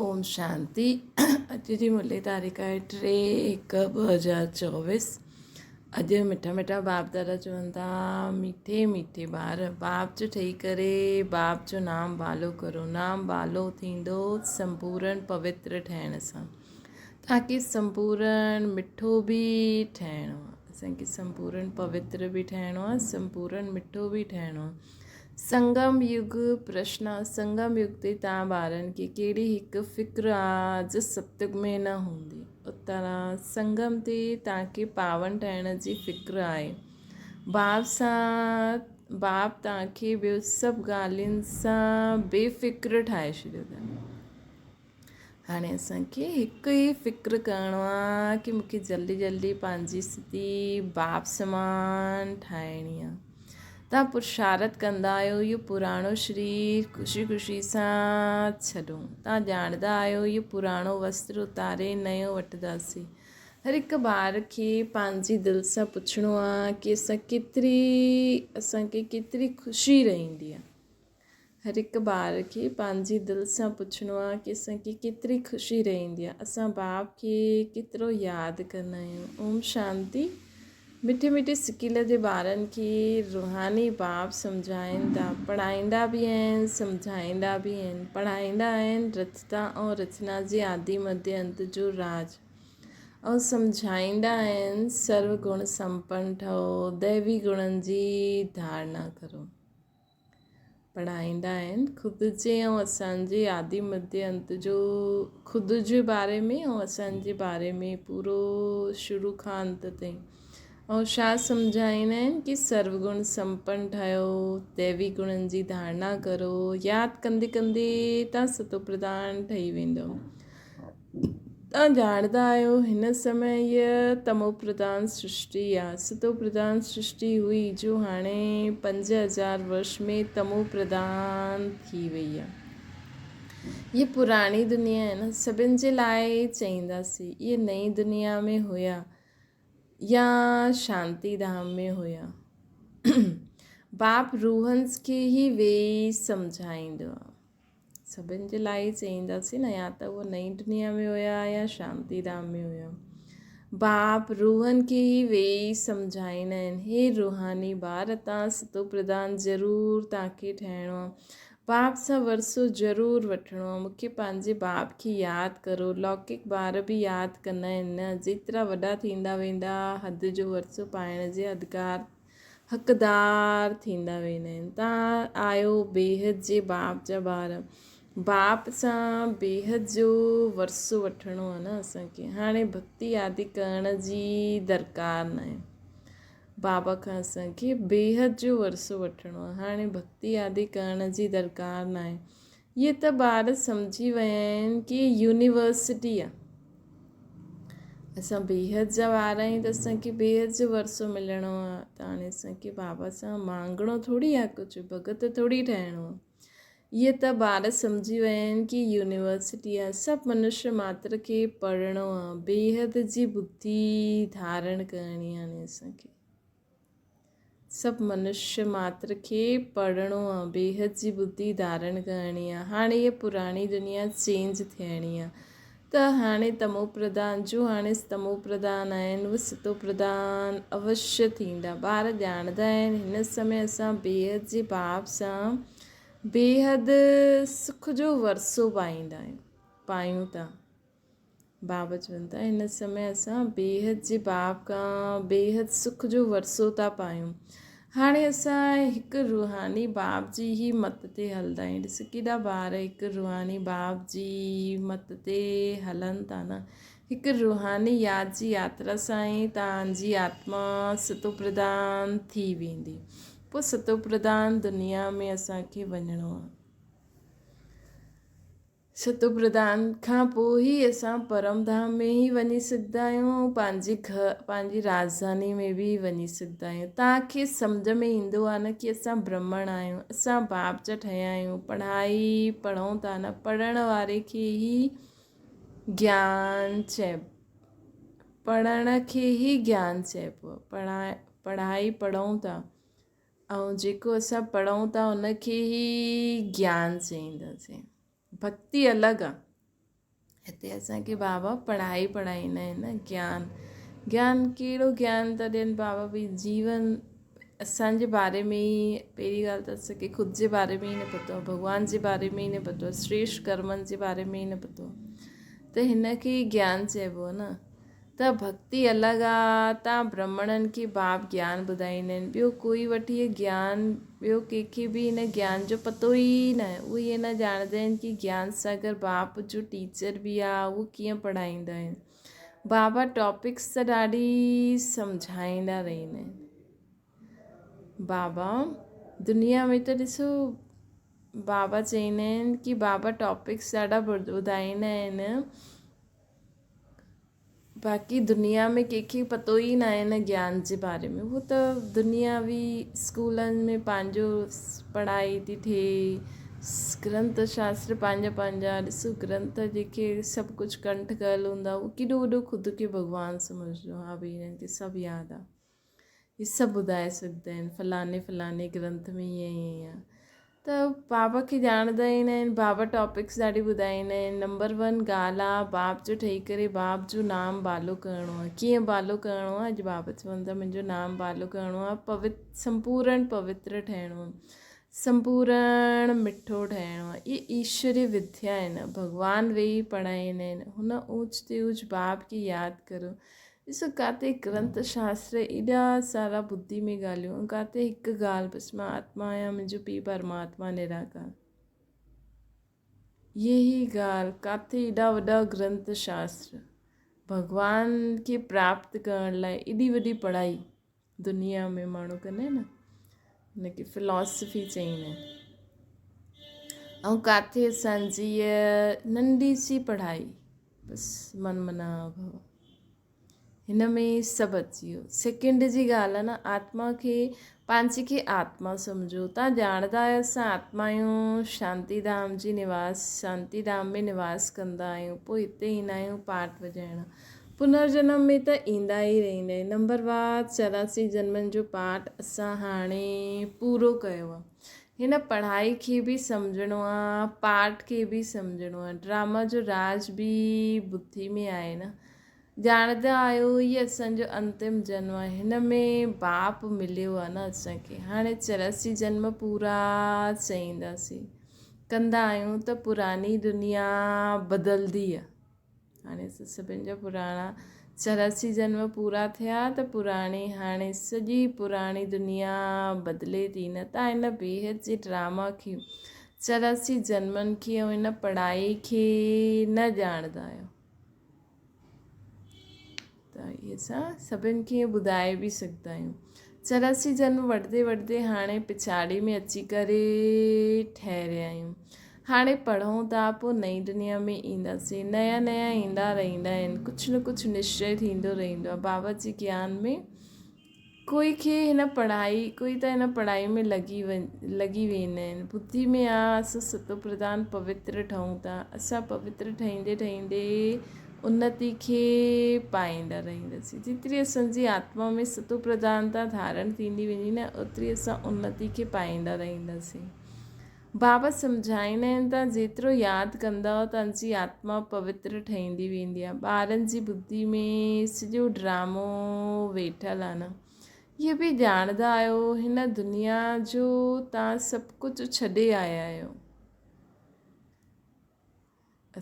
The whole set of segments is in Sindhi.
اوم شانتي اڄ جي ملي تاريخ آهي 3/1/2024 اڄ مٺا مٺا باپ دادا چون ٿا مٺي مٺي ٻار باپ جو ٺهي ڪري باپ جو نام بالو ڪرو نام بالو ٿيندو سمپورن پوتر ٺهڻ سان تاڪي سمپورن مٺو به ٺهڻو آهي اسانکي سمپورن پوتر به ٺهڻو آهي سمپورن مٺو به ٺهڻو آهي سنگم يگ، پرشن، سنگم يگ تي توهان ٻارن کي ڪهڙي هڪ فڪر آ جو ستيگ ۾ نه هوندي؟ اتر، سنگم تي توهان کي پاون ٺهڻ جي فڪر آهي. باپ سان باپ توهان کي ٻيو سڀ ڳالهين سان بي فڪر ٺاهي ڇڏيو اٿن. هاڻي اسان کي هڪ ئي فڪر ڪرڻو آ ڪي مون کي جلدي جلدي پنهنجي ستي باپ سمان ٺاهڻي آ. توهان پرشارت ڪندا آهيو اهو پراڻو شرير خوشي خوشي سان ڇڏو. توهان ڄاڻندا آهيو اهو پراڻو وستر اتاري نيو وٺنداسين. هر هڪ ٻار کي پنهنجي دل سان پڇڻو آهي ڪي اسان ڪيتري اسان کي ڪيتري خوشي رهندي آهي. هر هڪ ٻار کي پنهنجي دل سان پڇڻو آهي ڪي اسان کي ڪيتري خوشي رهندي آهي. اسان باپ کي ڪيترو ياد ڪندا آهيون. اوم شانتي. مٺي مٺي سڪيل جي ٻارن کي روحاني باب سمجهائين ٿا، پڙهائيندا به آهن، سمجهائيندا به آهن. پڙهائيندا آهن رچتا ۽ رچنا جي آدي مڌي انت جو راز ۽ سمجهائيندا آهن سرو گڻ سمپن ٺهو، دئوي گڻن جي ڌارڻا ڪرو. پڙهائيندا آهن خود جي ۽ اسان جي آدي مڌي انت جو خود جي باري ۾ ۽ اسان جي باري ۾ پورو شروع کان انت تائين ۽ ڇا سمجهائيندا آهن ڪي سرو گڻ سمپن ٺهيو ديوي گڻن جي ڌارڻا ڪرو ياد ڪندي ڪندي تان ستو پرڌان ٺهي ويندو توهان ڄاڻندا آهيو هن سمي هيء تمو پرڌان سرشٽي آ. ستو پرڌان سرشٽي هئي جو هاڻي 5000 ورش ۾ تمو پرڌان ٿي وئي آ. هيء پراڻي دنيا آهي نه سڀن جي لاء چئينداسين. اهي نئين دنيا ۾ هيا يا شانتي ڌام ۾ هيا. باپ روحن کي ئي ويهي سمجهائيندو آ. سڀن جي لاء ئي چئينداسين نه يا ته اهو نئين دنيا ۾ هيا يا شانتي ڌام ۾ هيا. باپ روحن کي ئي ويهي سمجهائيندا آهن، هي روحاني ٻار تان ستو پرڌان ضرور توهان کي ٺهڻو آهي. باپ سان ورثو ضرور وٺڻو آهي. مون کي پنهنجي باپ کي ياد ڪرو. لوڪڪ ٻار به ياد ڪندا آهن نه، جيترا وڏا ٿيندا ويندا حد جو ورثو پائڻ جي اڌڪار حقدار ٿيندا ويندا آهن. توهان آهيو بيحد جي باپ جا ٻار. باپ سان بيحد جو ورثو وٺڻو آهي نه اسان کي. هاڻي ڀڳتي آدي ڪرڻ جي درڪار ناهي. بابا کان اسان کي بيحد جو ورثو وٺڻو آهي. هاڻي ڀڳتي آدي ڪرڻ جي درڪار ناهي. اهي ته ٻار سمجهي ويا آهن ڪي يونيورسٽي آ. اسان بيحد جا ٻار آهيون ته اسان کي بيحد جو ورثو ملڻو آ ته هاڻي اسان کي بابا سان مانگڻو ٿوري آ ڪجهه ڀڳت ٿوري ٺهڻو آ. اهي ته ٻار سمجهي ويا آهن ڪي يونيورسٽي آ سڀ منشيه ماتر کي پڙهڻو آ بيحد جي ٻڌي ڌارڻ ڪرڻي آ هاڻي اسان کي. سڀ منشيه ماتر کي پڙهڻو آ، بيحد جي ٻڌي ڌارڻ ڪرڻي آ. هاڻي هيء پراڻي دنيا چينج ٿيڻي آ ته هاڻي تمو پرڌان جو هاڻي تمو پرڌان آهن اهي ستو پرڌان اوشيه ٿيندا. ٻار ڄاڻندا آهن هن سمي اسان بيحد جي باپ سان بيحد سک جو ورثو پائيندا آهيون پايون ٿا. بابا چون ٿا هن سمي اسان بيحد جي باپ کان بيحد سک جو ورثو ٿا پايون. هاڻي اسان هڪ روحاني باپ جي ئي مت تي هلندا آهيون. ڏس ڪيڏا ٻار هڪ روحاني باپ جي مت تي هلن ٿا نه. هڪ روحاني ياد جي ياترا سان ئي توهان جي آتما ستوپرڌان ٿي ويندي. پوء ستوپرڌان دنيا ۾ اسان کي وڃڻو آهي. ستوپرڌان کان پوء ئي اسان پرم ڌام ۾ ئي وڃي سگهندا آهيون ۽ پنهنجي گهر پنهنجي راڄڌاني ۾ به وڃي سگهندا آهيون. توهان کي سمجهه ۾ ايندو آهي نه ڪي اسان برهمڻ آهيون، اسان باپ جا ٺهيا آهيون، پڙهائي پڙهون ٿا نه، پڙهڻ واري کي ئي گيان چئبو، پڙهڻ کي ئي گيان چئبو آهي، پڙهائي پڙهون ٿا ۽ جيڪو اسان پڙهون ٿا ان کي ئي گيان چئينداسين. ڀڳتي الڳ آ. هتي اسان کي بابا پڙهائي پڙهائيندا آهن نه گيان گيان ڪهڙو گيان ٿا ڏين بابا ڀئي جيون اسان جي باري ۾ ئي پهرين ڳالهه ته اسان کي خود جي باري ۾ ئي نه پتو آهي ڀڳوان جي باري ۾ ئي نه پتو آهي شريشٺ ڪرمن جي باري ۾ ئي نه پتو آهي ته هن کي گيان چئبو آهي نه ته ڀڳتي الڳ آ، تان برهمڻن کي باب گيان ٻڌائيندا آهن، ٻيو ڪوئي وٽ هيء گيان، ٻيو ڪنهن کي به هن گيان جو پتو ئي ناهي، اهي هيء نه ڄاڻندا آهن ڪي گيان ساگر باپ جو ٽيچر به آ، اهو ڪيئن پڙهائيندا آهن. بابا ٽاپڪس ته ڏاڍي سمجهائيندا رهندا آهن. بابا دنيا ۾ ته ڏسو بابا چئيندا آهن ڪي بابا ٽاپڪس ڏاڍا ٻڌائيندا آهن. باقي دنيا ۾ ڪنهن کي پتو ئي ناهي هن گيان جي باري ۾ هو ته دنياوي اسڪولن ۾ پنهنجو پڙهائي ٿي ٿئي گرنٿ شاستر پنهنجا پنهنجا ڏسو گرنٿ جيڪي سڀ ڪجهه ڪنٺ ڪيل هوندا هو ڪيڏو وڏو خود کي ڀڳوان سمجهندو ها ڀئي هنن کي سڀ ياد آهي هي سڀ ٻڌائي سگهندا آهن فلاڻي فلاڻي گرنٿ ۾ هيئن هيئن آهي ته بابا کي ڄاڻندا ئي نه آهن بابا ٽاپڪس ڏاڍي ٻڌائيندا آهن نمبر ون ڳالهه آهي باپ جو ٺهي ڪري باپ جو نام بالو ڪرڻو آهي ڪيئن بالو ڪرڻو آهي اڄ بابا چون ٿا منهنجو نام بالو ڪرڻو آهي پوت سمپورڻ پوتر ٺهڻو آهي سمپورڻ مٺو ٺهڻو آهي اهي ايشوري وديا آهن ڀڳوان ويهي پڙهائيندا آهن هن اوچ تي اوچ باپ کي ياد ڪرو ڏسو ڪاتي گرنٿ شاستر ايڏا سارا ٻڌي ۾ ڳالهيون ۽ ڪاتي هڪ ڳالهه بس مان آتما آهيان منهنجو پيء پرماتما نراڪار اهي ئي ڳالهه ڪاتي ايڏا وڏا گرنٿ شاستر ڀڳوان کي پراپت ڪرڻ لاء ايڏي وڏي پڙهائي دنيا ۾ ماڻهو ڪندا آهن نه هن کي فلاسفي چئيندا آهن ۽ ڪاٿي اسان جي ننڍي سي پڙهائي بس من منا ڀو هن ۾ سڀ اچي ويو سيڪنڊ جي ڳالهه آهي نه آتما کي پنهنجي کي آتما سمجهو تان ڄاڻندا آهيو اسان آتما آهيون شانتي ڌام جي نواس شانتي ڌام ۾ نواس ڪندا آهيون پوء هتي ايندا آهيون پاٺ وڄائڻ پنرجنم ۾ ته ايندا ئي رهندا آهن. نمبر وار 84 جنمن جو پاٺ اسان هاڻي پورو ڪيو آهي. هن پڙهائي کي به سمجهڻو آهي، پاٺ کي به سمجهڻو آهي. ڊراما جو راز به ٻڌي ۾ آهي نه. ڄاڻندا آهيو هي اسان جو انتم جنم آهي. هن ۾ باپ مليو آهي نه اسان کي. هاڻي 84 جنم پورا چئينداسين. ڪندا آهيون ته پراڻي دنيا بدلدي آهي. هاڻي سڀن جا پراڻا 84 جنم پورا ٿيا ته پراڻي هاڻي سڄي پراڻي دنيا بدلي ٿي نه ته هن بيحد جي ڊراما کي 84 جنمن کي ۽ هن پڙهائي کي نه ڄاڻندا آهيو ته اهي اسان سڀن کي ٻڌائي به سگهندا آهيون 84 جنم وٺندي وٺندي هاڻي پڇاڙي ۾ اچي ڪري ٺهريا آهيون هاڻي پڙهون ٿا پوء نئين دنيا ۾ اينداسين. نيا نيا ايندا رهندا آهن. ڪجهه نه ڪجهه نشچي ٿيندو رهندو آهي. بابا جي گيان ۾ ڪوئي کي هن پڙهائي ڪوئي ته هن پڙهائي ۾ لڳي لڳي ويندا آهن. ٻڌي ۾ آ اسان ستو پرڌان پوتر ٺهون ٿا. اسان پوتر ٺهيندي ٺهيندي انتي کي پائيندا رهنداسين. جيتري اسان جي آتما ۾ ستو پرڌانتا ڌارڻ ٿيندي ويندي نه اوتري اسان انتي کي پائيندا رهنداسين. بابا سمجهائيندا آهن ته جيترو ياد ڪندؤ توهان جي آتما پوتر ٺهندي ويندي آهي. ٻارن جي ٻڌي ۾ سڄو ڊرامو ويٺل آهي نه. اهي به ڄاڻندا آهيو هن دنيا جو توهان سڀ ڪجهه ڇڏي آيا آهيو.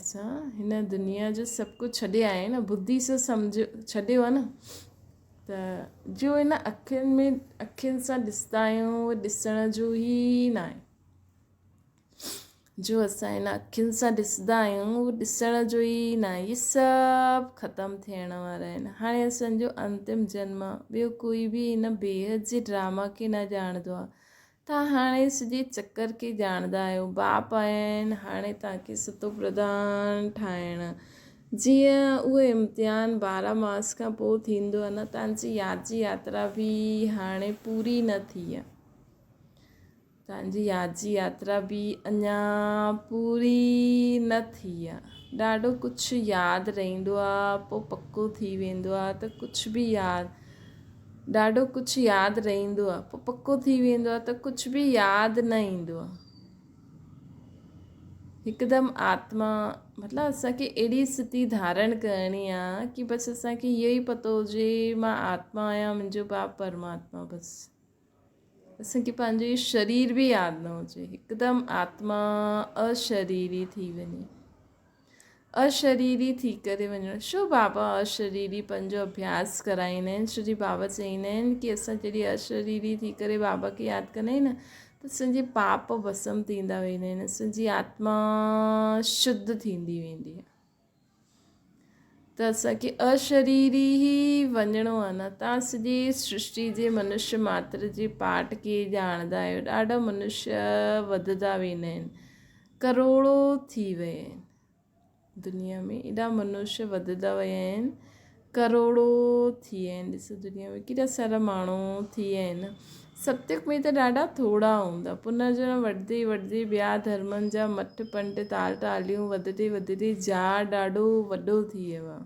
اسان هن دنيا جو سڀ ڪجهه ڇڏي آيا آهيون نه ٻڌي سان سمجهيو ڇڏيو آهي نه ته جو هن اکين ۾ اکين سان ڏسندا آهيون اهو ڏسڻ جو ئي نه آهي جو اسان هن اکين سان ڏسندا آهيون اهو ڏسڻ جو ئي نه آهي اهي سڀ ختم ٿيڻ وارا آهن هاڻي اسانجو انتم جنم آهي ٻيو ڪوئي به هن بيحد جي ڊراما کي نه ڄاڻندو آهي توهان هاڻي سڄي چڪر کي ڄاڻندا آهيو. باپ آيا آهن هاڻي توهان کي ستو پرڌان ٺاهڻ. جيئن اهو امتحان 12 ماس کان پوء ٿيندو آهي نه توهان جي ياد جي ياترا به هاڻي پوري نه ٿي آهي. توهان جي ياد جي ياترا به اڃا پوري نه ٿي آهي. ڏاڍو ڪجهه ياد رهندو آهي پوء پڪو ٿي ويندو آهي ته ڪجهه به ياد ڏاڍو ڪجهه ياد رهندو آهي پوء پڪو ٿي ويندو آهي ته ڪجهه به ياد نه ايندو آهي. هڪدم آتما مطلب اسان کي اهڙي اسٿتي ڌارڻ ڪرڻي آ ڪي بس اسان کي اهو ئي پتو هجي مان آتما آهيان منهنجو باپ پرماتما بس اسان کي پنهنجو اهو شرير به ياد نه هجي هڪدم آتما اشريري ٿي وڃي اشريري ٿي ڪري وڃڻو ڇو بابا اشريري پنهنجو اڀياس ڪرائيندا آهن ڇو جي بابا چئيندا آهن ڪي اسان جڏهن اشريري ٿي ڪري بابا کي ياد ڪندا آهيون نه ته اسان جي پاپ ڀسم ٿيندا ويندا آهن اسان جي آتما شڌ ٿيندي ويندي آهي ته اسان کي اشريري ئي وڃڻو آهي نه تان سڄي سرشٽي جي منشيه ماتر جي پاٺ کي ڄاڻندا آهيو ڏاڍا منشيه وڌندا ويندا آهن ڪروڙو ٿي ويا آهن. دنيا ۾ ايڏا منشيه وڌندا ويا آهن ڪروڙو ٿي ويا آهن ڏسو دنيا ۾ ڪيڏا سارا ماڻهو ٿي ويا آهن ستيگ ۾ ته ڏاڍا ٿورا هوندا پنرجنم وڌندي وڌندي ٻيا ڌرمن جا مٺ پنٽ تال ٽاليون وڌندي وڌندي جاء ڏاڍو وڏو ٿي ويو آهي.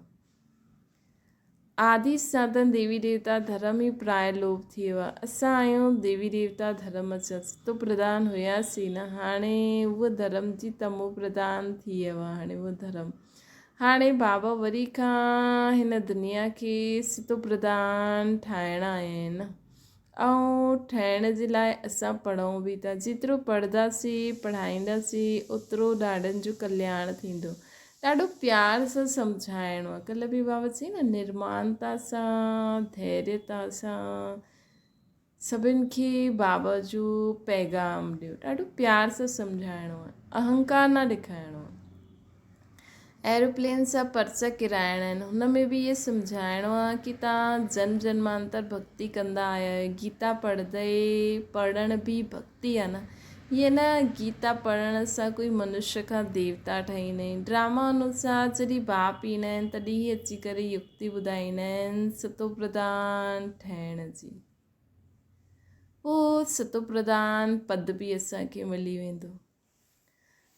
آدي سناتن ديوي ديوتا ڌرم ئي پراء لوپ ٿي ويو آ. اسان آهيون ديوي ديوتا ڌرم جا ستو پرڌان هياسين نه هاڻي اهو ڌرم جي تمو پرڌان ٿي ويو آ هاڻي اهو ڌرم هاڻي بابا وري کان هن دنيا کي ستو پرڌان ٺاهڻ آيا آهن ۽ ٺهڻ جي لاء اسان پڙهون به ٿا. جيترو پڙهنداسين، پڙهائينداسين، اوترو ڏاڍن جو ڪلياڻ ٿيندو. ڏاڍو پيار سان سمجهائڻو آهي. ڪلهه به بابا چئي نه نرمانتا سان، ڌيريتا سان سڀن کي بابا جو پيغام ڏيو. ڏاڍو پيار سان سمجهائڻو آهي. اهنڪار نه ڏيکارڻو آهي. ايروپلين سان پرچا ڪيرائڻا آهن هن ۾ به اهي سمجهائڻو آهي ڪي توهان جنم جنمانتر ڀڳتي ڪندا آيا آهيو گيتا پڙهندي پڙهڻ به ڀڳتي آهي نه ائين نه گيتا پڙهڻ سان ڪوئي منشيه کان ديوتا ٺهيندا آهن ڊراما انوسار جڏهن باپ ايندا آهن تڏهن ئي اچي ڪري يڪتي ٻڌائيندا آهن ستو پرڌان ٺهڻ جي پوء ستو پرڌان پد به اسان کي ملي ويندو.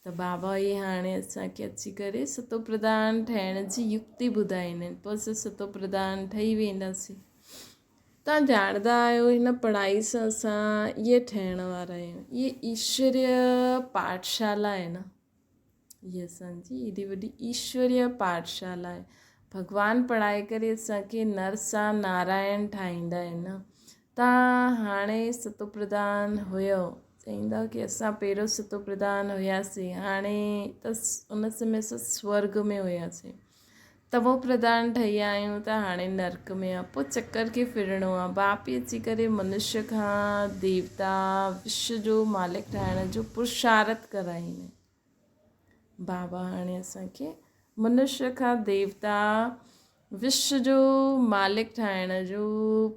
ته بابا اهي هاڻي اسان کي اچي ڪري ستو پرڌان ٺهڻ جي يڪتي ٻڌائيندا آهن پوء اسان ستو پرڌان ٺهي وينداسين توهان ڄاڻندا آهيو هن پڙهائي سان اسان اهي ٺهڻ وارا آهيون اهي ايشوريه پاٺشالا آهي نه اهي اسانجي ايڏي وڏي ايشوريه پاٺشالا آهي ڀڳوان پڙهائي ڪري اسانکي نر سان نارائڻ ٺاهيندا آهن نه توهان هاڻي ستو پرڌان هيو چئيندا ڪي اسان پهريون ستو پرڌان هياسين هاڻي ته ان سمي اسان سورگ ۾ هياسين تمو پرڌان ٺهي ويا آهيون ته هاڻي نرڪ ۾ آ پوء چڪر کي ڦرڻو آ باپ ئي اچي ڪري منشيه کان ديوتا وشو جو مالڪ ٺاهڻ جو پرشارٿ ڪرائيندا بابا هاڻي اسان کي منشيه کان ديوتا وشو جو مالڪ ٺاهڻ جو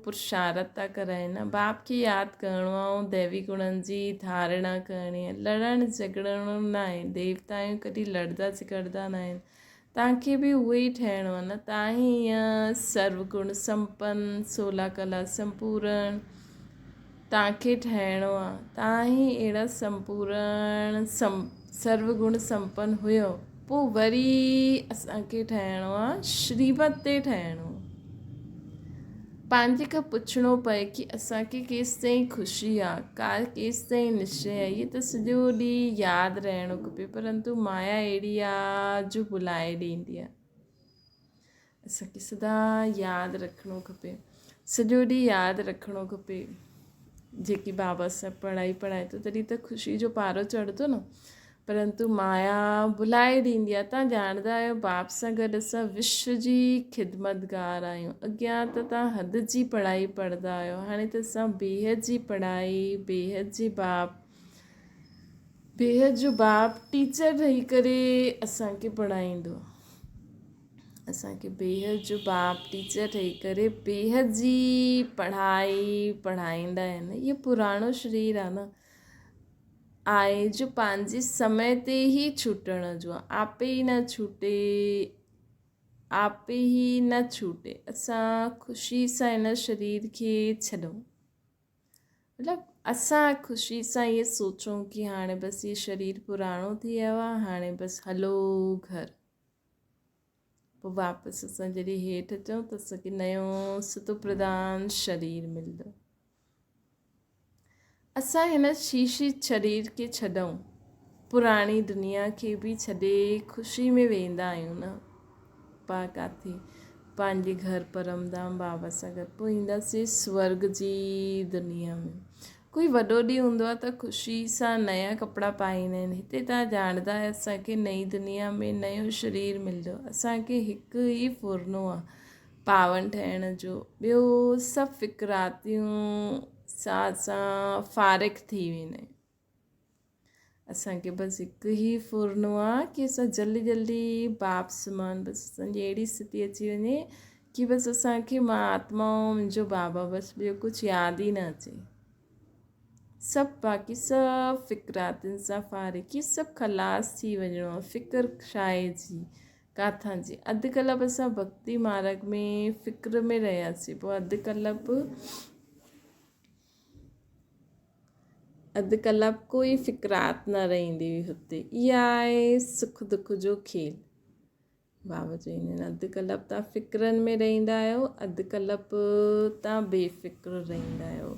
پرشارٿ ٿا ڪرائين. باپ کي ياد ڪرڻو آهي ۽ ديوي گڻن جي ڌارڻا ڪرڻي آهي. لڙڻ جهڳڙڻو ناهي. ديوتا آهيون ڪڏهن لڙدا جهڳڙدا ناهن. توهان کي به اهو ئي ٺهڻو آهي نه. توهان ئي ائين سرو گڻ سمپن، سولا ڪلا سمپورڻ توهان کي ٺهڻو آهي. توهان ئي اهڙا سمپورڻ سرو گڻ سمپن هيو. پوء وري اسان کي ٺهڻو آ شريمت تي ٺهڻو پنهنجي کان پڇڻو پئي ڪي اسان کي ڪيستائين خوشي آ ڪا ڪيستائين نشچي آ هي ته سڄو ڏينهن ياد رهڻو کپي پرنتو مايا اهڙي آ جو ڀلائي ڏيندي آ اسان کي سدا ياد رکڻو کپي سڄو ڏينهن ياد رکڻو کپي جيڪي بابا سان پڙهائي پڙهائي ٿو تڏهن ته خوشي جو پارو چڙهندو نه پرنتو مايا ڀلائي ڏيندي آهي تان ڄاڻندا آهيو باپ سان گڏ اسان وشو جي خدمتگار آهيون اڳيان ته تان حد جي پڙهائي پڙهندا آهيو هاڻي ته اسان بيحد جي پڙهائي بيحد جي باپ بيحد جو باپ ٽيچر رهي ڪري اسان کي پڙهائيندو اسان کي بيحد جو باپ ٽيچر ٺهي ڪري بيحد جي پڙهائي پڙهائيندا آهن اهو پراڻو شرير آهي نه آهي جو پنهنجي سمي تي ئي ڇٽڻ جو آهي آپ ئي نه ڇٽي آپ ئي نه ڇٽي اسان خوشي سان هن شرير کي ڇڏون مطلب اسان خوشي سان اهي سوچون ڪي هاڻي بس هي شرير پراڻو ٿي ويو آهي هاڻي بس هلو گهر پوء واپس اسان جڏهن هيٺ اچون ته اسان کي نيو ستو پرڌان شرير ملندو اسان هن شيشي شرير کي ڇڏون. پراڻي دنيا کي به ڇڏي خوشي ۾ ويندا آهيون نه پا ڪاٿي پنهنجي گهر پرم ڌام بابا سان گڏ پوء اينداسين سورڳ جي دنيا ۾ ڪوئي وڏو ڏينهن هوندو آهي ته خوشي سان نيا ڪپڙا پائيندا آهن هتي تان ڄاڻندا آهيو اسان کي نئين دنيا ۾ نيو شرير ملندو اسان کي هڪ ئي ڦرنو آهي پاون ٺهڻ جو ٻيو سڀ فڪراتيون سان اسان فارغ ٿي ويندا آهيون اسان کي بس هڪ ئي ڦرڻو آ ڪي اسان جلدي جلدي باپ سمان بس اسان جي اهڙي اسٿتي اچي وڃي ڪي بس اسان کي مان آتما ۽ منهنجو بابا بس ٻيو ڪجهه ياد ئي نه اچي سڀ باقي سڀ فڪراتن سان فارغ ڪي سڀ خلاص ٿي وڃڻو آ فڪر شاهي جي ڪاٿان جي اڌ ڪلپ اسان ڀڳتي مارگ ۾ فڪر ۾ رهياسي پوء اڌ ڪلپ اڌ ڪلاڪ ڪوئي فڪرات نه رهندي هئي هتي. اها آهي سک دک جو کيل. بابا چوندي آهن اڌ ڪلاڪ توهان فڪرن ۾ رهندا آهيو اڌ ڪلاڪ توهان بي فڪر رهندا آهيو.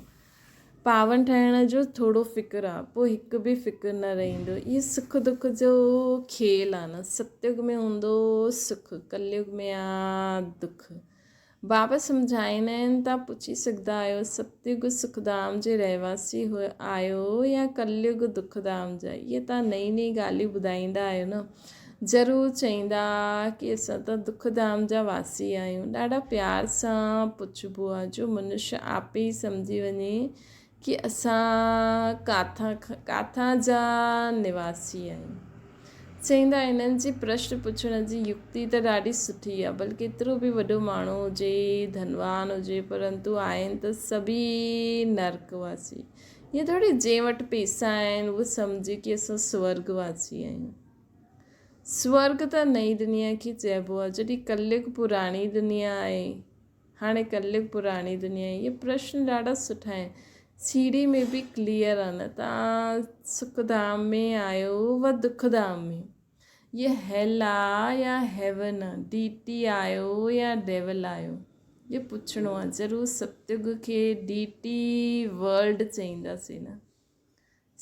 پاون ٺاهڻ جو ٿورو فڪر آهي پوء هڪ به فڪر نه رهندو. اهو سک دک جو کيل آهي نه. ستيگ ۾ هوندو سک ڪليگ ۾ آ دک. بابا سمجهائيندا آهن ته پڇي سگهندا آهيو ستيگ سکڌام جي رهواسي آهيو يا ڪليگ دکڌام جا؟ اهي توهان نئين نئين ڳالهيون ٻڌائيندا آهيو نه؟ ضرور چئيندا ڪي اسان ته دکڌام جا واسي آهيون. ڏاڍا پيار سان پڇبو آهي جو منش آپي ئي سمجهي وڃي ڪي اسان ڪاٿان ڪاٿان جا نواسي آهيون. چئيندا انهن جي پرشن پڇڻ جي يڪتي ته ڏاڍي سٺي آهي ڀل ڪيترو به وڏو ماڻهو هجي ڌنوان هجي پرنتو آهن ته سڀئي نرڪ واسي. ائين ٿوري جنهن وٽ پيسا آهن اهو سمجهي ڪي اسان سورڳ واسي آهيون. سورڳ ته نئين دنيا کي چئبو آهي جڏهن ڪليگ پراڻي دنيا آهي. هاڻي ڪليگ پراڻي دنيا اهي پرشن ڏاڍا سٺا آهن سي ڊي ۾ به ڪليئر آهن تان سک ڌام ۾ آيو و دک ڌام ۾ يه هيل آ يا هيون آ ڊي ٽي آيو يا ڊيول آيو اهو پڇڻو آ ضرور ستيگ کي ڊي ٽي ورلڊ چئينداسين نه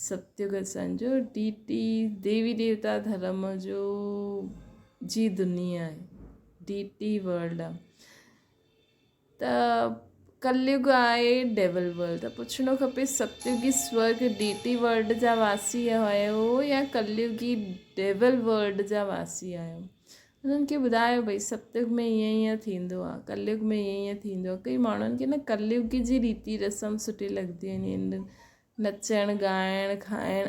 ستيگ اسان جو ڊي ٽي ديوي ديوتا ڌرم جو جي دنيا آهي ڊي ٽي ورلڊ آ ته ڪليگ آهي ڊيول ورلڊ ته پڇڻو کپي ستيگي سورگ ڊي ٽي ورلڊ جا واسي آهيو يا ڪليگي ڊيول ورلڊ جا واسي آهيو انهن کي ٻڌايو ڀئي ستيگ ۾ ائين ائين ٿيندو آهي ڪليگ ۾ ائين ائين ٿيندو آهي ڪئي ماڻهن کي نه ڪليگي جي ريتي رسم سٺي لڳندي آهن نچڻ، ڳائڻ، کائڻ.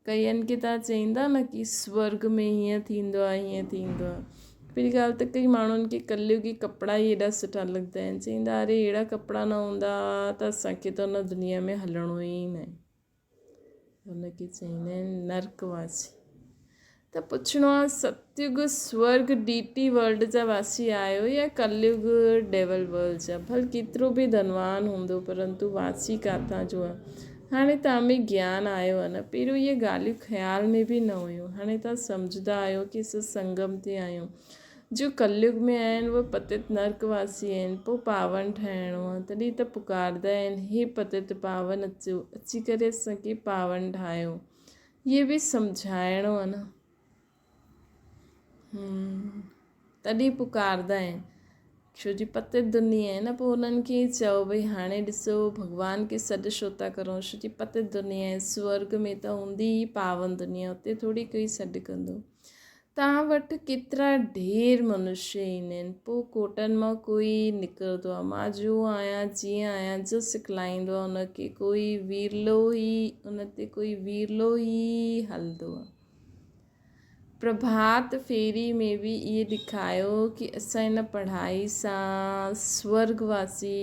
ڪئين کي تان چئيندا نه ڪي سورگ ۾ هيئن ٿيندو آهي هيئن ٿيندو آهي. پهرين ڳالهه ته ڪئي ماڻهن کي ڪليگي ڪپڙا ئي ايڏا سٺا لڳندا آهن چئيندا اري اهڙا ڪپڙا نه هوندا ته اسان کي ته هن دنيا ۾ هلڻو ئي نه آهي. هن کي چئيندا آهن نرڪ واسي. ته پڇڻو آ ستيگ سورگ ڊيٽي ورلڊ جا واسي آهيو يا ڪليگ ڊيول ورلڊ جا؟ ڀل ڪيترو به ڌنوان هوندو پرنتو واسي ڪاٿان جو آ؟ هاڻي توهان ۾ گيان آيو آ نه؟ پهريون اهي ڳالهيون خيال ۾ به نه هيون. هاڻي توهان سمجهندا آهيو ڪي اسان سنگم تي آهيون. جو ڪليگ ۾ آهن اهي پتت نرڪ واسي آهن پوء پاون ٺاهڻو آهي تڏهن ته پڪاردا آهن هي پتت پاون اچو اچي ڪري اسان کي پاون ٺاهيو اهي به سمجهائڻو آهي نه تڏهن پڪاردا آهن ڇو جي پتت دنيا آهي نه پوء انهن کي چئو ڀئي هاڻي ڏسو ڀڳوان کي سڏ ڇو ٿا ڪرو ڇو جي پتت دنيا آهي سورگ ۾ ته هوندي ئي پاون دنيا اتي ٿوري ڪوئي سڏ ڪندو توهان وٽ ڪيترا ڍير منشي ايندا آهن، پوء ڪوٽن مان ڪوئي نڪرندو آهي، مان جو آهيان، جيئن آهيان، جو سکلائيندو آهي، ان کي ڪوئي ويرلو ئي، ان تي ڪوئي ويرلو ئي هلندو آهي. پرڀات ڦيري ۾ به اهي ڏيکايو ڪي اسان ان پڙهائي سان سورڳ واسي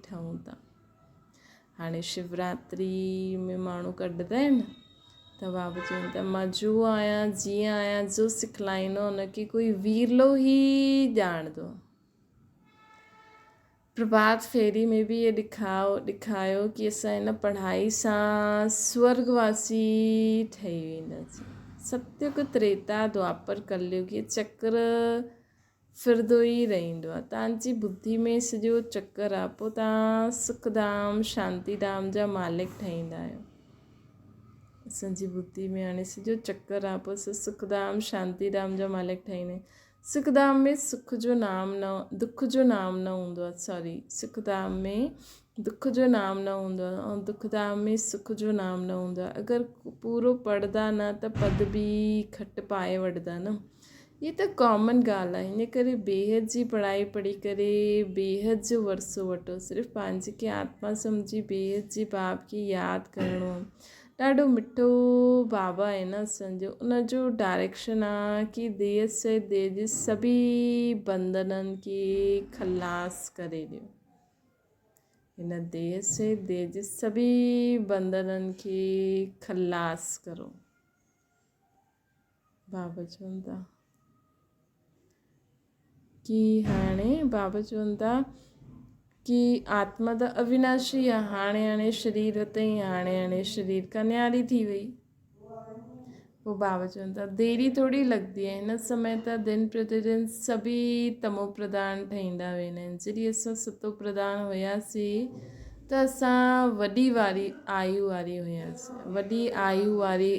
ٺهون ٿا. هاڻي شوراتري ۾ ماڻهو ڪڍندا آهن ته بابا چون ٿا مان جو آهيان جيئن آهيان جو سکلائيندو ان کي ڪوئي ويرلو ئي ڄاڻندو. پرڀات ڦيري ۾ به اهي ڏکاء ڏکايو ڪي اسان هن پڙهائي سان سورڳ واسي ٺهي وينداسين. ستيگ تريتا دوآپر ڪليگ اهي چڪر ڦرندو ئي رهندو آهي. توهان جي ٻڌي ۾ سڄو چڪر آهي. پوء توهان سک ڌام، شانتي ڌام جا مالڪ ٺهيندا آهيو. اسان جي ٻڌي ۾ هاڻي سڄو چڪر آ پوء اسان سک ڌام شانتي ڌام جا مالڪ ٺهيندا آهيون. سک ڌام ۾ سک جو نام نه دک جو نام نه هوندو آ سوري سک ڌام ۾ دک جو نام نه هوندو آ ۽ دک ڌام ۾ سک جو نام نه هوندو آ اگر پورو پڙهندا نه ته پد به کٽ پائي وٺندا نه هي ته ڪامن ڳالهه آهي ان ڪري بيحد جي پڙهائي پڙهي ڪري بيحد جو ورثو وٺو صرف پنهنجي کي آتما سمجهي بيحد جي باب کي ياد ڪرڻو ڏاڍو مٺو بابا آهي نه اسان جو ان جو ڊائريڪشن آ ڪي ديهه سي ديهه جي سڀي بنڌنن کي خلاص ڪري ڏيو هن ديهه سي ديهه جي سڀي بنڌنن کي خلاص ڪرو بابا چون ٿا ڪي هاڻي بابا چون ٿا ڪي آتما ته اويناشي آ هاڻي هاڻي شرير اٿئي هاڻي هاڻي شرير کان نياري ٿي وئي پوء بابا چون ٿا ديري ٿوري لڳندي آهي هن سمي ته دن پرتي دن سڀي تمو پرڌان ٺهيندا ويندا آهن جڏهن اسان ستو پرڌان هياسين ته اسان وڏي واري آيو واري هياسين وڏي آيو واري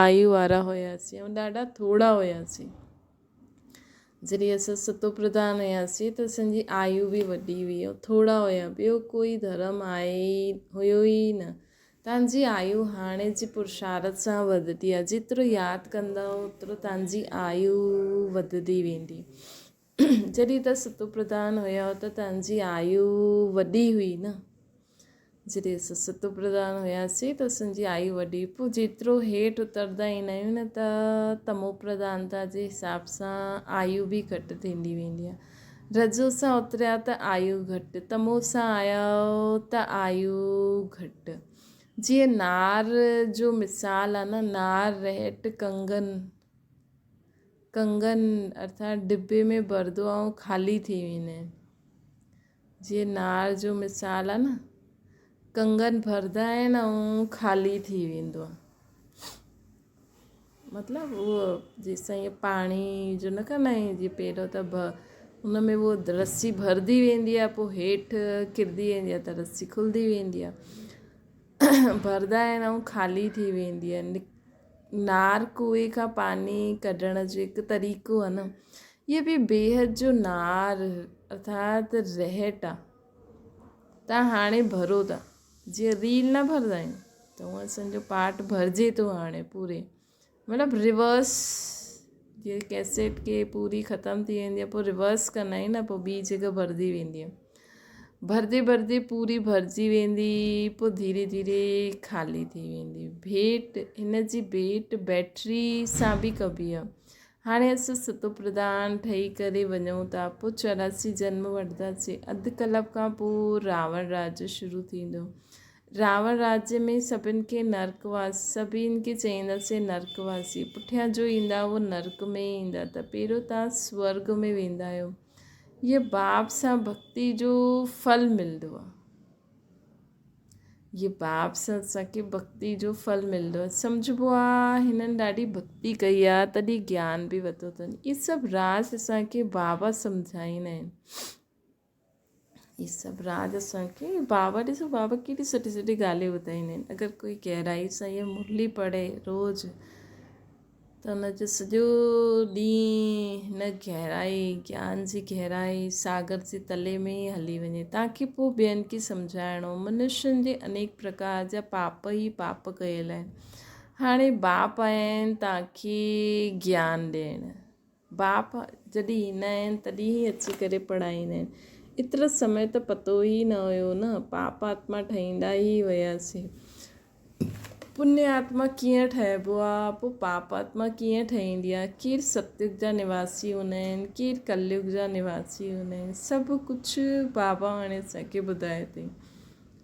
آيو وارا هياسين ۽ ڏاڍا ٿورا هياسين جڏهن اسان ستو پرڌان هياسين ته اسان جي آيو به وڏي هئي ۽ ٿورا هيا ٻيو ڪوئي ڌرم آهي ئي هيو ئي نه تان جي آيو هاڻي جي پرشارت سان وڌندي آهي جيترو ياد ڪندا اوترو تان جي آيو وڌندي ويندي جڏهن ته ستو پرڌان هيا ته تنهن جي آيو وڏي هئي نه. جڏهن اسان ستو پرڌان هياسين ته اسان جي آيو وڏي هئي. پوء جيترو هيٺ اتردا ايندا آهيون نه ته تمو پرڌانتا جي حساب سان آيو به گهٽ ٿيندي ويندي آهي. رجو سان اتريا ته آيو گهٽ، تمو سان آيا ته آيو گهٽ. جيئن نار جو مثال آهي نه نار رهٽ ڪنگن. ڪنگن ارٿات ڊٻي ۾ ڀرندو آهي ۽ خالي ٿي ويندا آهن. جيئن نار جو مثال آهي نه ڪنگن ڀرندا آهن ۽ خالي ٿي ويندو آهي. مطلب اهو جيستائين اهو پاڻي جو نه ڪندا آهيون جيئن پهريون ته ان ۾ اهو رسي ڀرندي ويندي آهي پوءِ هيٺ ڪرندي ويندي آهي ته رسي کلندي ويندي آهي. ڀرندا آهن ۽ خالي ٿي ويندي آهي. نار ڪوئي کان پاني ڪڍڻ جو هڪ طريقو آهي نه اهي به بيحد جو نار ارٿات رهٽ آهي تان هاڻي ڀرو ٿا جيئن ريل نه ڀرندا آهيون ته هونئن اسان جو پاٽ ڀرجي ٿو هاڻي پوري مطلب ريورس جيئن ڪيسيٽ کي پوري ختم ٿي ويندي آهي پوءِ ريورس ڪندا آهيون نه پوءِ ٻي جڳهه ڀرجي ويندي آهي ڀرجي ڀرجي پوري ڀرجي ويندي پوءِ ڌيري ڌيري خالي ٿي ويندي ڀيٽ هن جي ڀيٽ بيٽري سان به ڪبي آهي هاڻي اسان ستو پرڌان ٺهي ڪري وڃون ٿا پوءِ 84 جنم وٺنداسين اڌ ڪلپ کان پوءِ راوڻ راج شروع ٿيندو راوڻ راجيه ۾ سڀن کي نرڪ واس سڀن کي چئينداسين نرڪ واسي پٺيان جو ايندا اهو نرڪ ۾ ئي ايندا ته پهريون توهان سورڳ ۾ ويندا آهيو هيء باپ سان ڀڳتي جو ڦل ملندو آهي هيء باپ سان اسان کي ڀڳتي جو ڦل ملندو آهي سمجهبو آهي هنن ڏاڍي ڀڳتي ڪئي آهي تڏهن گيان به ورتو اٿن اهي سڀ راز اسان کي بابا سمجهائيندا آهن هي سڀ راز اسان کي بابا ڏسو بابا ڪيڏي سٺي سٺي ڳالهيون ٻڌائيندا آهن اگر ڪوئي گهرائي سان هيء مرلي پڙهي روز ته ان جو سڄو ڏينهن هن گهرائي گيان جي گهرائي ساگر جي تلي ۾ ئي هلي وڃي تاڪي پوء ٻين کي سمجهائڻو منشين جي انيڪ پرڪار جا پاپ ئي پاپ ڪيل آهن هاڻي باپ آيا آهن تاڪي گيان ڏيڻ باپ جڏهن ايندا آهن تڏهن ئي اچي ڪري پڙهائيندا آهن. ايترو سمي ته پتو ئي نه هيو نه. پاپ آتما ٺهيندا ئي هياسين. پڃ آتما ڪيئن ٺهبو آ، پوء پاپ آتما ڪيئن ٺهيندي آ، ڪير ستيگ جا نواسي هوندا آهن، ڪير ڪليگ جا نواسي هوندا آهن، سڀ ڪجهه بابا هاڻي اسان کي ٻڌايو اٿئي.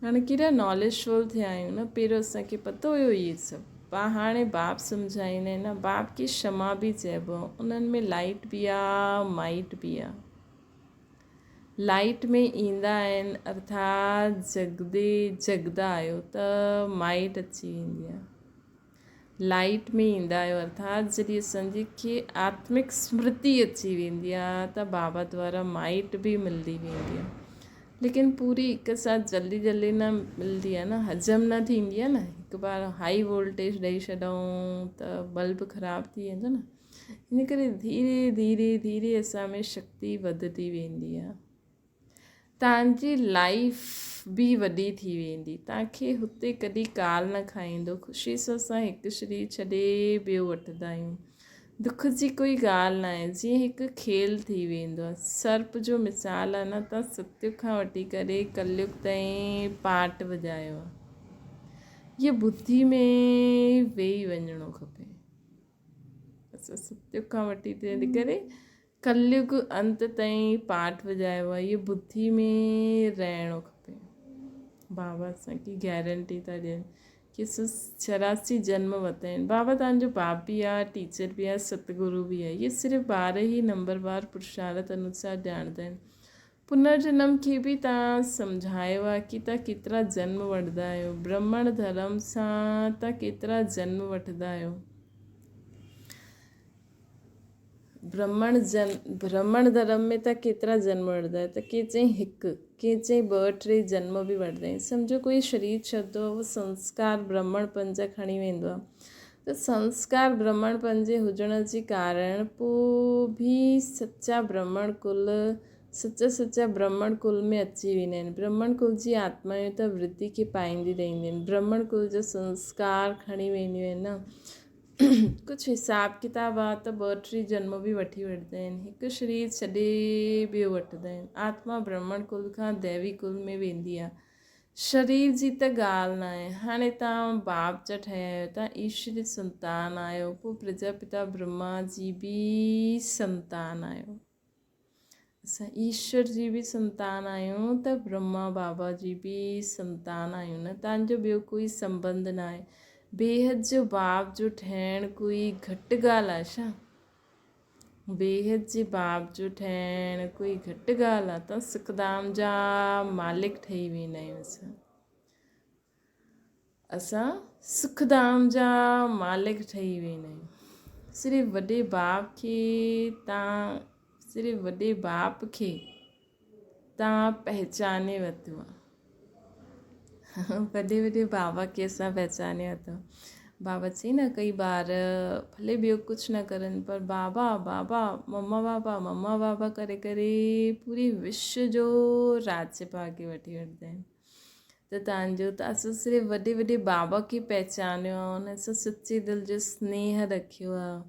هاڻي ڪيڏا ناليجفل ٿيا آهيون نه پهريون اسان کي پتو هيو اهي سڀ پا هاڻي باپ سمجهائيندا آهن نه باپ کي شمع به چئبو آهي انهن ۾ لائيٽ به آ مائيٽ به آ لائيٽ ۾ ايندا آهن ارٿات جڳدي جڳدا آهيو ته مائيٽ اچي ويندي آهي لائيٽ ۾ ايندا آهيو ارٿات جڏهن اسان جي کي آتمڪ سمرتي اچي ويندي آهي ته بابا دوارا مائيٽ به ملدي ويندي آهي. ليڪن پوري هڪ ساٿ جلدي جلدي نه ملندي آهي نه هضم نه ٿيندي آهي نه هڪ بار هائي وولٽيج ڏئي ڇڏون ته بلب خراب ٿي ويندو نه ان ڪري ڌيري ڌيري ڌيري اسان ۾ شڪتي وڌندي ويندي آهي توهان جي لائيف به وڏي ٿي ويندي. توهان کي هتي ڪڏهن ڪال نه کائيندو. خوشي سان اسان هڪ شرير ڇڏي ٻيو وٺندا آهيون. دک جي ڪوئي ڳالهه ناهي. جيئن هڪ کيل ٿي ويندو آهي. سرپ جو مثال آهي نه توهان ستيگ کان وٺي ڪري ڪليگ تائين پاٽ وڄايو آهي. اهو ٻڌي ۾ ويهي وڃڻو کپي. اسان ستيگ کان وٺي ڪري ڪليگ انت تائين پاٺ وڄايو آهي اهو ٻڌي ۾ رهڻو کپي بابا اسان کي گيرنٽي ٿا ڏين ڪي اسان 84 جنم ورتا آهن بابا تان جو باپ به آهي ٽيچر به آهي ستگرو به آهي اهي صرف ٻار ئي نمبر وار پرشارت انوسار ڄاڻندا آهن پنرجنم کي به تان سمجهايو آهي ڪي تان ڪيترا جنم وٺندا آهيو برهمڻ ڌرم سان تان ڪيترا جنم وٺندا آهيو برهمڻ جن برهمڻ ڌرم ۾ ته ڪيترا جنم وٺندا آهن ته ڪي چئين هڪ ڪي چئين ٻه ٽي جنم به وٺندا آهن سمجهو ڪوئي شرير ڇڏندو آهي اهو سنسڪار برهمڻ پن جا کڻي ويندو آهي ته سنسڪار برهمڻ پن جي هجڻ جي ڪارڻ پوء به سچا برهمڻ ڪل سچا سچا برهمڻ ڪل ۾ اچي ويندا آهن برهمڻ ڪل جي آتمائون ته ورڌي کي پائيندي رهنديون آهن برهمڻ ڪل جا سنسڪار کڻي وينديون آهن نه ڪجهه حساب ڪتاب آ ته ٻه ٽي جنم به وٺي وٺندا آهن. هڪ شرير ڇڏي ٻيو وٺندا آهن. آتما برهمڻ ڪل کان ديوي ڪل ۾ ويندي آ. شرير جي ته ڳالهه ناهي. هاڻي توهان باپ جا ٺهيا آهيو. توهان ايشوري سنتان آهيو. پوء پرجاپتا برهما جي به سنتان آهيو. اسان ايشور جي به سنتان آهيون ته برهما بابا جي به سنتان آهيون نه تان جو ٻيو ڪوئي سنبنڌ نه آهي بيحد جو باپ جو ٺهڻ ڪوئي گهٽ ڳالهه آهي ڇا بيحد جي باپ جو ٺهڻ ڪوئي گهٽ ڳالهه آهي ته سکڌام جا مالڪ ٺهي ويندا آهيون اسان اسان سک ڌام جا مالڪ ٺهي ويندا آهيون. صرف وڏي باپ کي تان صرف وڏي باپ کي تان پهچاني ورتو آهي. وڏي وڏي بابا کي اسان پهچاني ورتو بابا چئي نه ڪئي ٻار ڀلي ٻيو ڪجهه نه ڪرن پر بابا بابا مما بابا مما بابا ڪري ڪري پوري وشو جو راجيه ڀاڳيه وٺي وٺندا آهن. ته تان جو ته اسان صرف وڏي وڏي بابا کي پهچانيو آهي ان سان سچي دل جو سنيهه رکيو آهي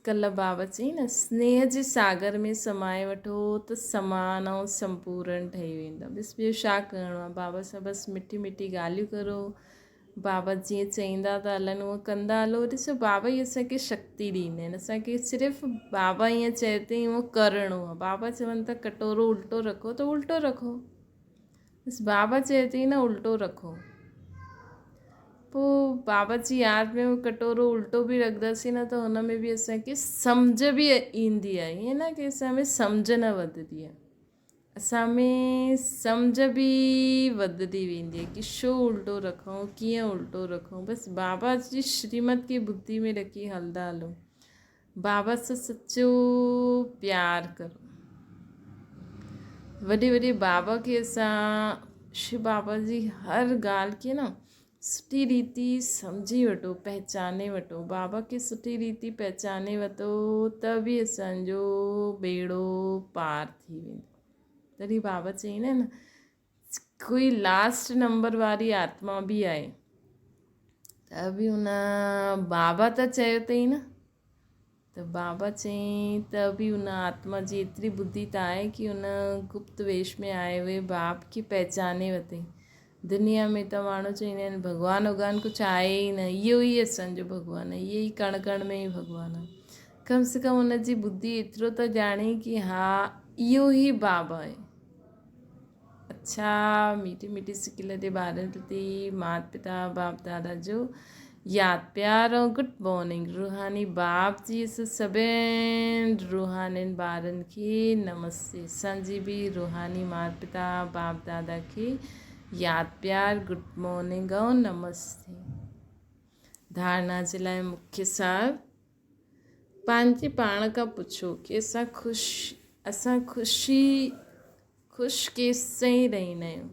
ڪلهه بابا چئي نه سنيهه جي ساگر ۾ سمائي وٺو ته سمان ۽ سمپورن ٺهي ويندا بس ٻيو ڇا ڪرڻو آهي بابا سان بس مٺي مٺي ڳالهيون ڪرو بابا جيئن چئيندا ٿا هلن اونئن ڪندا هلو ڏسو بابا ئي اسان کي شڪتي ڏيندا آهن اسان کي صرف بابا ائين چئي ته اونئن ڪرڻو آهي بابا چون ٿا ڪٽورو الٽو رکو ته الٽو رکو بس بابا چئي ٿي نه الٽو رکو پوء بابا جي ياد ۾ ڪٽورو الٽو به رکنداسين نه ته هن ۾ به اسان کي سمجهه به ايندي آهي ائين نه ڪي اسان ۾ سمجهه نه وڌندي آهي اسان ۾ سمجهه به وڌندي ويندي آهي ڪي ڇو الٽو رکون ڪيئن الٽو رکون بس بابا جي شريمت کي ٻڌي ۾ رکي هلندا هلون بابا سان سچو پيار ڪرو وڏي وڏي بابا کي اسان شو بابا جي هر ڳالهه کي نه سٺي ريتي سمجهي وٺو پهچاني وٺو بابا کي سٺي ريتي پهچاني وتو ته به اسان جو ٻيڙو پار ٿي ويندو تڏهن بابا چئيندا آهن ڪوئي لاسٽ نمبر واري آتما به آهي ته به ان بابا ته چيو اٿئي نه ته بابا چيائين ته به ان آتما جي ايتري ٻڌي ته آهي ڪي ان گپت ويش ۾ آئي هئي باپ کي پهچاني ورتائين. دنيا ۾ ته ماڻهو چوندا آهن ڀڳوان وڳوان ڪجهه آهي ئي نه اهو ئي اسان جو ڀڳوان آهي اهو ئي ڪڻ ڪڻ ۾ ئي ڀڳوان آهي. ڪم سي ڪم ان جي ٻڌي ايترو ته ڄاڻي ڪي ها اهو ئي بابا آهي. اڇا ميٺي ميٺي سڪيل تي ٻارن پرتي مات پتا باپ دادا جو ياد پيار ۽ گڊ مارننگ روحاني باپ جي اس سڀين روحانين ٻارن کي نمستي اسان جي به روحاني مات پتا باپ دادا کي ياد پيار گڊ مارننگ ۽ نمستي ڌارنا جي لاء مکيه صاحب پنهنجي پاڻ کان پڇو ڪي اسان خوش اسان خوشي. خوش ڪيستائين رهندا آهيون؟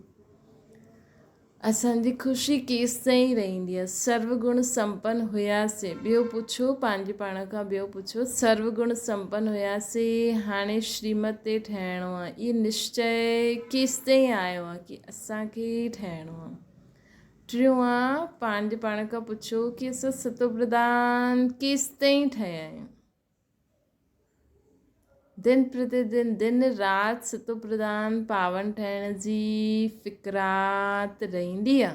اسان جي خوشي ڪيستائين رهندي آهي؟ سرو گڻ سمپن هياسي، ٻيو پڇو پنهنجي پاڻ کان ٻيو پڇو، سرو گڻ سمپن هياسي، هاڻي شريمت تي ٺهڻو آهي، اهو نشچي ڪيستائين آيو آهي ڪي اسان کي ئي ٺهڻو آهي؟ ٽيون آهي پنهنجي پاڻ کان پڇو ڪي اسان ستوپرڌان ڪيستائين ٺهيا آهيون؟ دن پرتي دن، دن رات ستوپرڌان پاون ٺهڻ جي فڪرات رهندي آ.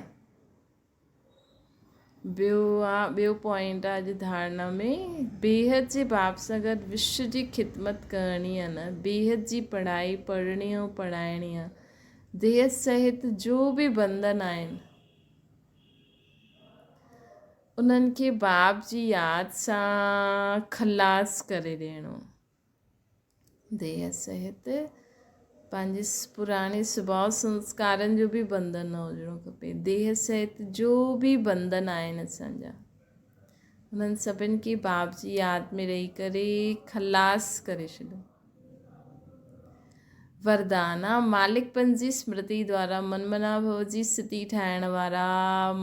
ٻيو آ ٻيو پوائنٽ آ اڄ ڌارڻا ۾ بيحد جي باپ سان گڏ وشو جي خدمت ڪرڻي آ نه بيحد جي پڙهائي پڙهڻي ۽ پڙهائڻي آ. ديهه سهت جو به بنڌن آهن. انهن کي باب جي ياد سان خلاص ڪري ڏيڻو. ديهه سهت پنهنجي پراڻي سڀاء سنسڪارن جو به بنڌن نه هجڻو کپي. ديهه سهت جو به بنڌن آهن اسان جا، انهن سڀن کي باب جي ياد ۾ رهي ڪري خلاص ڪري ڇڏيو. وردان، مالڪپن جي سمرتي دوارا من منا ڀو جي سٿي ٺاهڻ وارا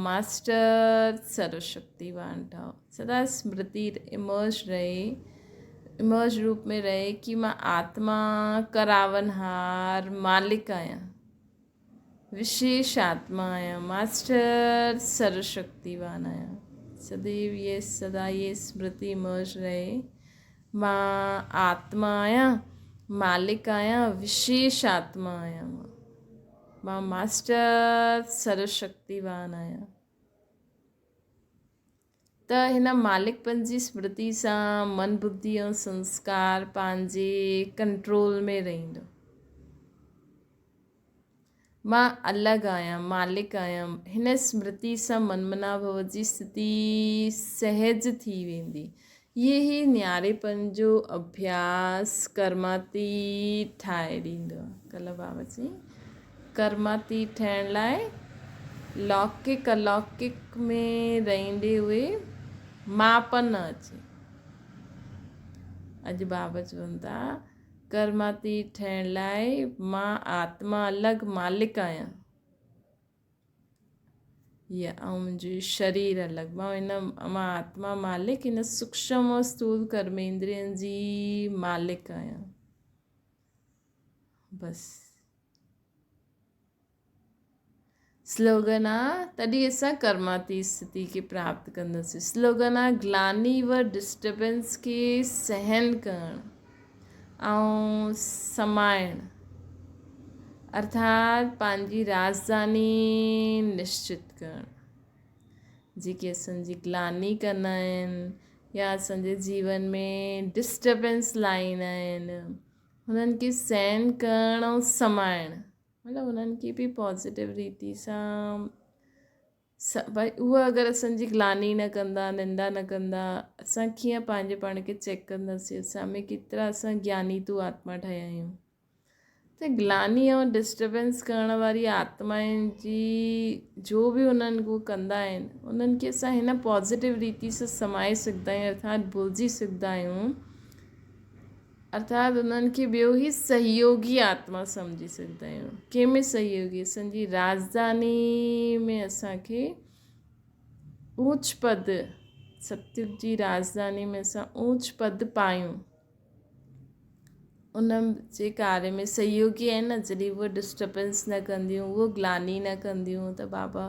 ماسٽر سرو شڪتيوان ٺهو. سدا سمرتي امرج رهي، امرج روپ ۾ رهي ڪي مان آتما ڪراونهار مالڪ آهيان، وشيش آتما آهيان، ماسٽر سرو شڪتيوان آهيان. سديو اهي سدا اهي سمرتي امرج رهي. مان آتما آهيان، مالڪ آهيان، وشيش آتما آهيان مان. مان ماسٽر سرو شڪتيوان آهيان. ته هن مالڪپن جي سمرتي سان من ٻڌي ۽ سنسڪار پنهنجي ڪنٽرول ۾ رهندو. مان الڳ آهيان، مالڪ آهيان. هن سمرتي سان من منا ڀو جي سٿي سهج ٿي ويندي. اهي ئي نياريپن جو اڀياس ڪرماتيت ٺاهي ڏيندو آهي. ڪلهه بابا چيائين، ڪرماتيت ٺهڻ لاء لوڪڪ الوڪڪ ۾ رهندي هئي ماپ نه اچي. اڄ بابا چون ٿا، ڪرماتيت ٺهڻ لاء مان آتما الڳ مالڪ آهيان. هيء ۽ منهنجو شرير الڳ. مان هن مان آتما مالڪ هن سوڪشم ۽ اسٿول ڪرميندرين جي مالڪ آهيان. بس. سلوگن آ تڏهن اسان ڪرماتيت اسٿتي کي پراپت ڪنداسين. سلوگن آ گلاني و ڊسٽربنس کي سهن ڪرڻ ۽ سمائڻ ارٿات پنهنجي راڄڌاني نشچت ڪرڻ. جيڪي اسان جي گلاني ڪندا آهن يا اسان جي جيون ۾ ڊسٽربنس لائيندا آهن انهن کي سهن ڪرڻ ۽ سمائڻ. مطلب انهن کي به پازيٽو ريتي سان ڀائي اهي اگر اسان جي گلاني نه ڪندا نندا نه ڪندا اسان ڪيئن پنهنجي پاڻ کي چيڪ ڪنداسين اسان ۾ ڪيترا اسان گياني تو آتما ٺهيا آهيون ته گلاني ۽ ڊسٽربنس ڪرڻ واري آتمائن جي جو به انهن کي ڪندا آهن انهن کي اسان هن پازيٽو ريتي سان سمائي سگهندا آهيون ارٿات ڀلجي سگهندا آهيون ارٿات انهن کي ٻيو هي سهيوگي آتما سمجهي سگهندا آهيون. ڪنهن ۾ سهيوگي؟ اسان جي راڄڌاني ۾ اسان کي اوچ پد، ستيگ جي راڄڌاني ۾ اسان اوچ پد پايون. ان جي ڪاري ۾ سهيوگي آهن نه، جڏهن اهي ڊسٽربنس نه ڪنديون، اهي گلاني نه ڪنديون ته بابا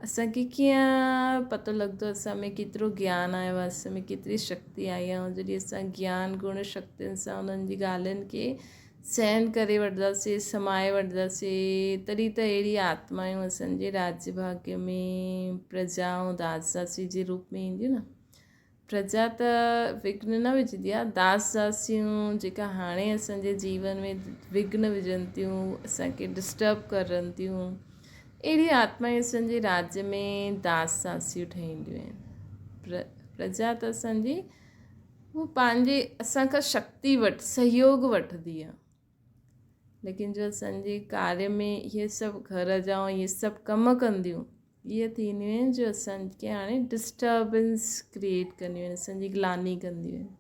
اسان کي ڪيئن پتو لڳندو اسان ۾ ڪيترو گيان آيو آهي اسان ۾ ڪيتري شڪتي آئي آهي ۽ جڏهن اسان گيان گڻ شڪتين سان انهن جي ڳالهين کي سهن ڪري وٺنداسين سمائي وٺنداسين تڏهن ته اهڙي آتمائون اسان جي راجيه ڀاگيه ۾ پرجا ۽ داس داسي جي روپ ۾ اينديون نه پرجا ته وگهن نه وجهندي آهي، داس داسيون جيڪا هاڻي اسان جي جيون ۾ وگهن وجهن ٿيون، اسان کي ڊسٽرب ڪرن ٿيون، اهڙي آتمائون اسان جي راڄ ۾ داس داسيون ٺهنديون آهن. پرجا ته اسان جي هو پنهنجي اسان کان شڪتي وٺ سهيوگ وٺندي آهي. ليڪن جو اسان جي ڪاريه ۾ اهي سڀ گهر جا ۽ اهي سڀ ڪم ڪنديون اهي ٿينديون آهن جو اسان کي هاڻي ڊسٽربنس ڪريئيٽ ڪنديون آهن اسان جي گلاني ڪنديون آهن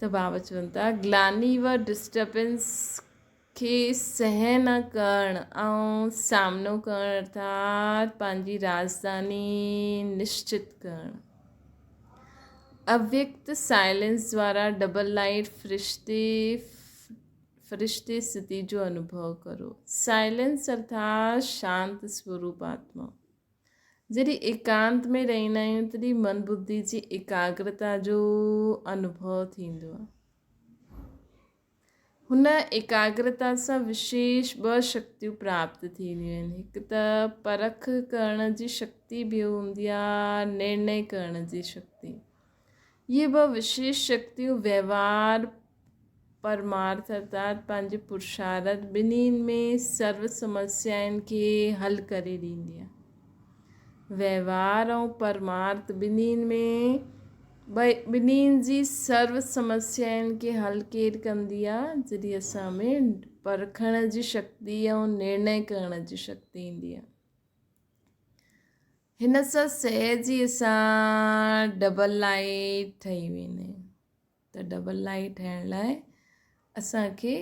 ته بابا چون ٿا گلاني و ڊسٽربنس کي سهن ڪرڻ ۽ سامنو ڪرڻ ارٿات پنهنجي راڄڌاني نشچت ڪرڻ. اويڪت سائلنس دوارا ڊبل لائيٽ فرشتي فرشتي استٿي جو انوڀو ڪرو. سائلنس ارٿات شانت سوروپ آتما. جڏهن ايڪانت ۾ رهندا آهيون تڏهن من ٻڌي جي ايڪاگرتا جو انوڀو ٿيندو آهي. هن ايڪاگرتا سان وشيش ٻه شڪتيون پراپت ٿينديون آهن. هڪ ته پرک ڪرڻ جي شڪتي ٻيو هوندي آهي نرڻي ڪرڻ جي شڪتي. اهي ٻه وشيش شڪتيون وهنوار، پرمارٿ ارٿات پنهنجي پرشارٿ ٻنهين ۾ سرو سمسيائن کي حل ڪري ڏيندي آهي. وهنوار ۽ پرمارٿ ٻنهين ۾ ٻنهين جي سرو سمسيائن کي حل ڪير ڪندي آ؟ جڏهن اسان ۾ پرکڻ جي شڪتي ۽ نرڻي ڪرڻ جي شڪتي ايندي آ. هن سان سهج ئي اسان ڊبل لائيٽ ٺهي ويندا آهيون. ته ڊبل لائيٽ ٺهڻ لاء اسان کي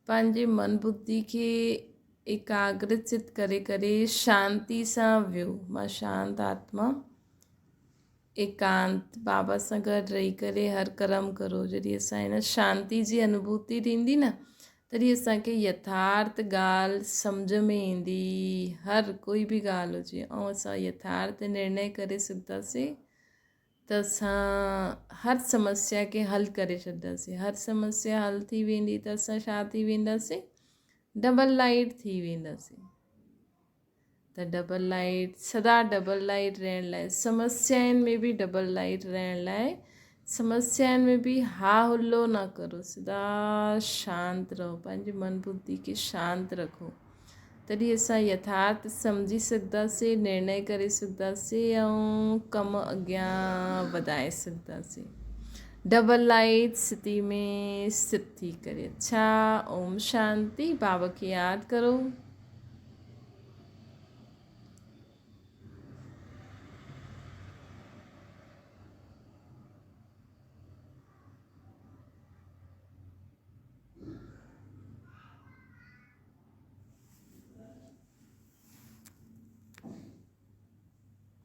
پنهنجي من ٻڌي کي ايڪاگرچت ڪري ڪري شانتي سان ويهو. مان شانت آتما ايڪانت، بابا سان گڏ رهي ڪري هر ڪرم ڪرو. جڏهن اسان هن شانتي جي انوڀوتي ٿيندي نه تڏهن اسان کي يٿارٿ ڳالهه سمجهه ۾ ايندي، هر ڪوئي به ڳالهه هجي ۽ اسان يٿارٿ نرڻي ڪري سگهنداسين ته اسان هر سمسيا کي حل ڪري ڇڏنداسين. هر سمسيا حل ٿي ويندي ته اسان ڇا ٿي وينداسين؟ ڊبل لائيٽ ٿي وينداسين. ته ڊبل لائيٽ سدا ڊبل لائيٽ رهڻ لاء سمسيائن ۾ به ڊبل لائيٽ رهڻ لاء سمسيائن ۾ به ها هلو نه ڪرو سدا شانت رهو پنهنجي من ٻڌي کي شانت رکو تڏهن اسان يٿارٿ سمجهي سگهنداسين نرڻي ڪري سگهنداسين ۽ ڪم اڳيان وڌائي سگهنداسين ڊبل لائيٽ ستي ۾ ستي ڪري اڇا اوم شانتي بابا کي ياد ڪرو.